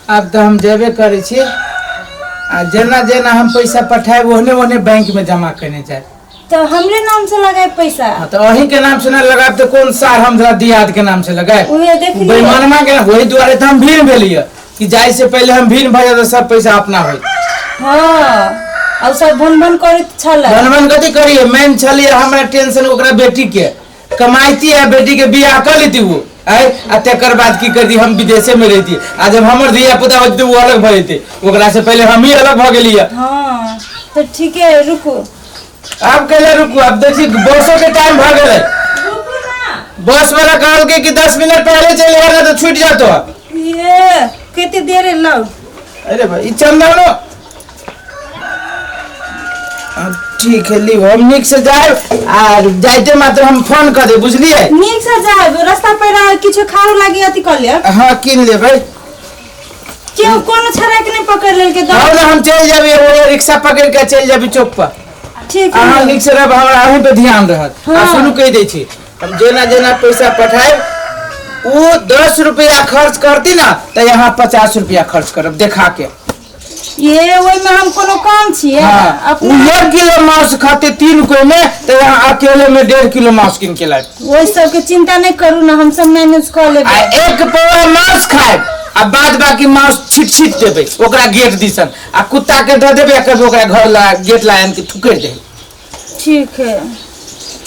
आब तऽ हम जेबे करै छी आ जेना जेना हम पैसा पठायब ओहने ओहने बैंक में जमा केने जायब। तऽ हमरे नाम से लगाए पैसा। हाँ, तऽ अहीं के नाम से ना लगायब तऽ कोन सार हम जरा दियाद के नाम से लगायब? उहे देख लियौ। बेईमानमा के वही दुआरे तऽ हम भीड़ भेलियै कि जाय से पहले हम भीड़ भऽ जाय तऽ सब पैसा अपना होय। हाँ, और सब भन भन करैत छलै। भन भन कथी करिए, मेन छलियै हमरा टेंशन ओकरा बेटी के कमाइती आ बेटी के बियाह कर लेती वो आय आ तेकर बाद की करती, हम विदेशे में रहती आ जब हमर धिया पुता होती वो अलग भऽ जेते, ओकरा से पहले हम ही अलग भऽ गेलियै। हाँ तऽ ठीके है, रुकू। आब कैला रुकू? अब देखी बसो के टाइम भऽ गेलै। रुकू ना। बस वाला कहलकै कि 10 मिनट पहले चलि आना तो छूट जातो। ये कते देर है लाओ। अरे भाई ई चंदनो अब ठीक है ली, हम नीक से जाए आ जाइते मात्र हम फोन कर दे, बुझलिए? नीक से जाए, रास्ता पर किछु खाओ लागी अथी कर लेब। हाँ किन लेबै। केओ कोनो छड़ा के नहीं पकड़ लेलकै हाँ ना, हम चलि जाबी एगो रिक्शा पकड़ के चलि जाबी चौक पर। ठीक है। अहाँ नीक से रहब, हमरा अहीं पे ध्यान रहत। आ हाँ। सुनू कहि दै छी, हम जेना जेना पैसा पठायब ओ 10 रुपया खर्च करती ना तऽ यहाँ 50 रुपया खर्च करब देखा के। ये ओहिमे हम कोनो कम छियै? हाँ, अपना उ 1 किलो मांस खाते 3 कोई में तो यहाँ अकेले में 1.5 किलो मांस किन के लाए। ओहि सबके चिंता नहीं करू ना, हम सब मैनेज कऽ आ लेबै। 1 पौआ मांस खाए आ बाद बाकी मांस छीट छीट देबै ओकरा गेट दिसन आ कुत्ता के दऽ देबै आ कहबै ओकरा घर ला गेट ला आनि के थुकरि देबै। ठीक है।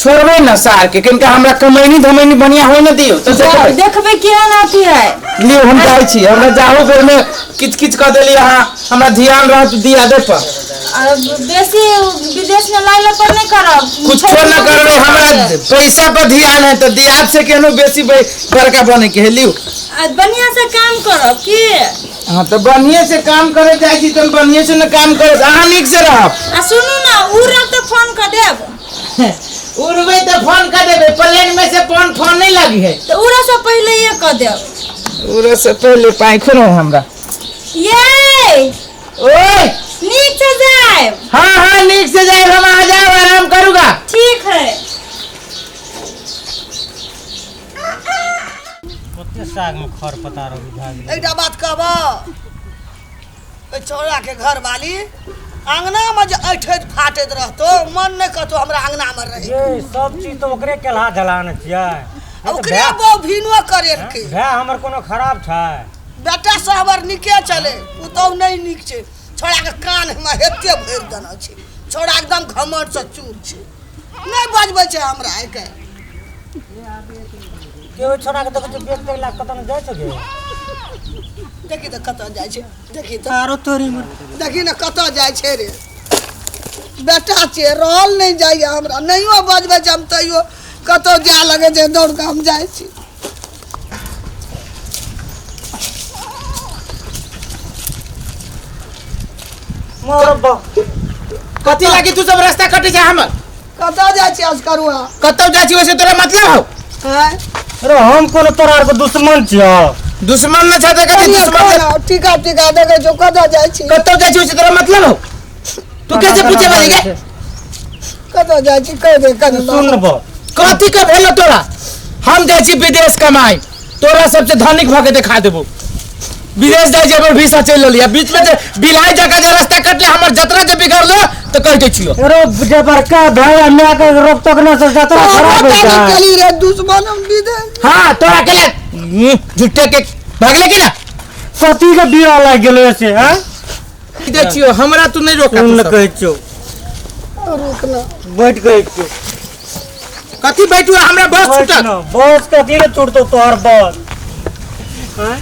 छोड़बै ना सार के, किनका हमरा कमैनी धमैनी बढ़िया होय ना दियौ तऽ देखबै। देखबै केहन अथी है। लियौ हम जाइ छी, हमरा जाहो बेर में किच किच कऽ देलियै अहाँ, हमरा ध्यान रहत दिया दे पर। आ बेसी विदेश में लाइला पर नहीं करब। कुछो ना करबै, हमरा पैसा पर ध्यान है तऽ दियाद से केहनो बेसी बड़का बने के है। लियौ। आ बढ़िया से काम करब की? हाँ तऽ बढ़िया से काम करे जाइ छी तऽ बढ़िया से न काम करे, अहाँ नीक से रहब। आ सुनू ना, उ रहब तऽ फोन कऽ देब। उड़बै तऽ फोन कर देबै, प्लेन में से फोन फोन नहीं लगी है। तऽ उड़ऽ से पहले ये कऽ देब। उड़ऽ से पहले पाँखो नहीं हमरा। ये ओए नीक से जायब। हाँ हाँ नीक से जायब हम, आ जाओ आराम करूँगा। ठीक है। कते साग में खर पतार अभी भए गेलै। एकटा बात कहबऽ, ओहि छौड़ा के घरवाली अंगना में जे ऐठैत फाटैत रहतो, मन नहि कहतो हमरा अंगना में रहे। ये सब चीज तऽ ओकरे केलहा धलान छियै। नहि तऽ ओकरे बहु भीनो करेलकै। भाय हमर कोनो खराब छै? बेटा सब हमर नीके छलै, पुतहु नहि नीक छै। छौड़ा के कान में हेते भरि देने छै, छौड़ा एकदम घमंड से चूर छै, नहि बजबै छै हमरा आइ काल्हि। के ओहि छौड़ा के देखै छियै बेच तेच लए कतऽ ने जाइ छै गे। देखी तऽ कतऽ जाइ छै, देखी तऽ। आरो तोरी मर। देखी ने कतऽ जाइ छै रे। बेटा छै, रहल नहि जाइए हमरा, नहियो बजबै छै हम तैयो कतौ जाय लगै छै दौड़ कऽ हम जाइ छी। मोर बा। कथी लागी तू सब रास्ता कटै छै हमर? कतऽ जाइ छी असकरुआ? कतौ जाइ छी ओइसे तोरा मतलब हौ? आँय? अरे हम कोनो तोरा आरके दुश्मन छियौ? दुश्मन न छै तऽ कथी कनिये दुश्मन छै? कह ना, टीका टीका देखै छौ कतऽ जाइ छी? कतौ जाइ छी ओइसे तोरा मतलब हौ? तू कैसे पूछे वाली गे? कतऽ जाइ छी कहि दे कनि। सुन बा। कथी के भेलो तोरा? हम जाइ छी विदेश कमाई, तोरा सबसे धनिक भऽ के देखा देबो। विदेश जाइ छी, हमर वीसा चलि रहल यऽ, बीच में जे बिलाइ जकाँ जे रास्ता कटले हमर जतरा जे बिगड़लो तऽ कहि दै छियौ। अरे जे बड़का भाय आ माय के रोक टोक न से जतरा खराब होइ छै। गेली रे दुश्मन हम विदेश। हाँ तोरा के ले झूठे के भागले की ना? कथी के बीड़ा लागि गेलै से हैं? कहि दै छियौ हमरा तू नहि रोक। सुन कहै छियौ। रुक ना। बैठ कहै छियौ। कथी बैठू? हमरा बस बैठ छूटत। न, बस कथी ले छूटतौ तोहर बस? हैं?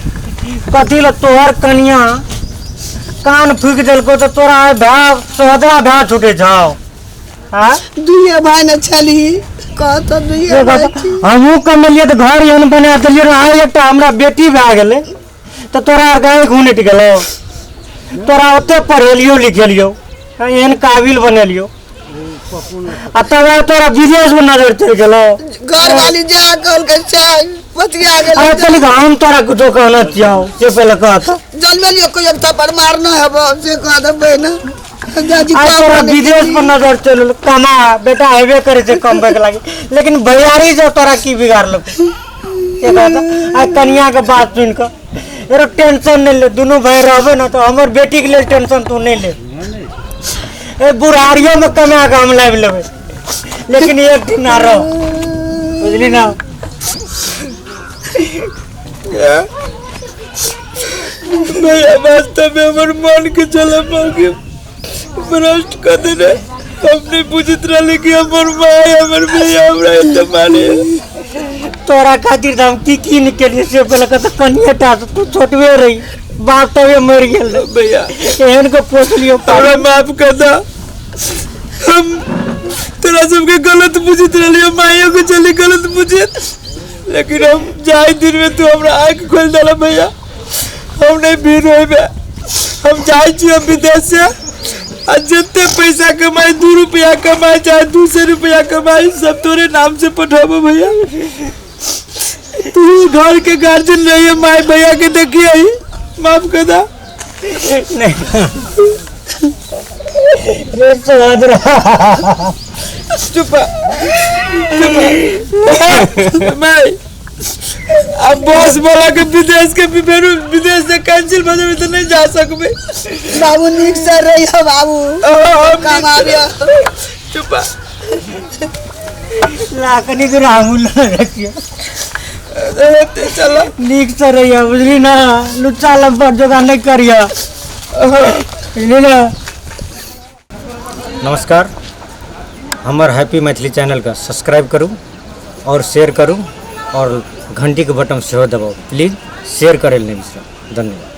कथी ले तोहर कनिया कान फूकि देलकौ तऽ तोरा आइ भाय सोहदरा भाय छूटै छौ? हैं? दुइये भाय ने छलही, कह तऽ दुइये भाय छी। हमहूँ कमेलियै तऽ घर एहन बना देलियै रऽ, आइ एकटा हमरा बेटी भए गेलै तऽ तोरा आरके आँखि उनटि गेलौ। तोरा ओते पढ़ेलियौ लिखेलियौ, एहन काबिल बनेलियौ आ तब आइ तोरा विदेश में नजर चलि गेलौ। घरवाली जा कहलकै सएह बतिया गेलै। अरे चलि हम तोरा कुछो कहना छियौ से पहिले कह तऽ। जनमेलियो कोई एक थप्पड़ मारना हेबो से कह देबै ने दादी। आइ तोरा विदेश पर नजर चलि गेलौ। कमा बेटा, हेबे करै छै कमबै के लागी, लेकिन भैयारी जो तोरा की बिगाड़लक से कह तऽ? आइ कनिया के बात सुनि कऽ एरो टेंशन नहि ले, दुनू भाई रहबै ने तऽ हमर बेटीके लेल टेंशन तू नहि ले। ए बुढ़ारियोमे कमा कऽ हम लाबि लेबै, लेकिन एक दिन ना रह, बुझली ना? भैया, वास्तव में हमर मन के चला के भ्रष्ट कर देने। हम नहीं बुझत रहले कि हमर माय, हमर भैया हमरा एते मारे। तोरा खातिर तऽ हम की की नहि केलियै से पहिले कऽ, तऽ कनिए टा से तू छोटबे रही, बाप तबे मरि गेल रहै। भैया, एहन के पोसलियो। हमरा माफ कर दा, हम तोरा सबके गलत बुझत रहलियो, माइयो के चली गलत बुझत, लेकिन हम जाए दिन में तू हमरा आँख खोल देला। भैया, हम नहीं भीड़ होइबे, हम जाइ छी हम विदेश से आ जते पैसा कमाई, 2 रुपया कमाई चाहे 200 रुपया कमाई, सब तोरे नाम से पठाबो। भैया, तू घर के गार्जियन नहीं है, माई भैया के देखिए ही, माफ कर दा। नहीं रे सोहदरा। चुप चुप। मैं अब बॉस बोला के विदेश के भी फेरू विदेश से कैंसिल भ जेबै तऽ नहीं जा सकबै। बाबू, नीक से रही बाबू, कमाबियो। चुप। ला, कनी दूर हमहूँ लऽ रखियो। चलो। नीक से रहियो, बुझली ना? लुच्चा लम्पट जोगा नहि करियो, बुझली ना? नमस्कार, हमर हैप्पी मैथिली चैनलके सब्सक्राइब करू और शेयर करू और घंटीके बटन सेहो दबाउ। प्लीज शेयर करै लए नहि बिसरू। धन्यवाद।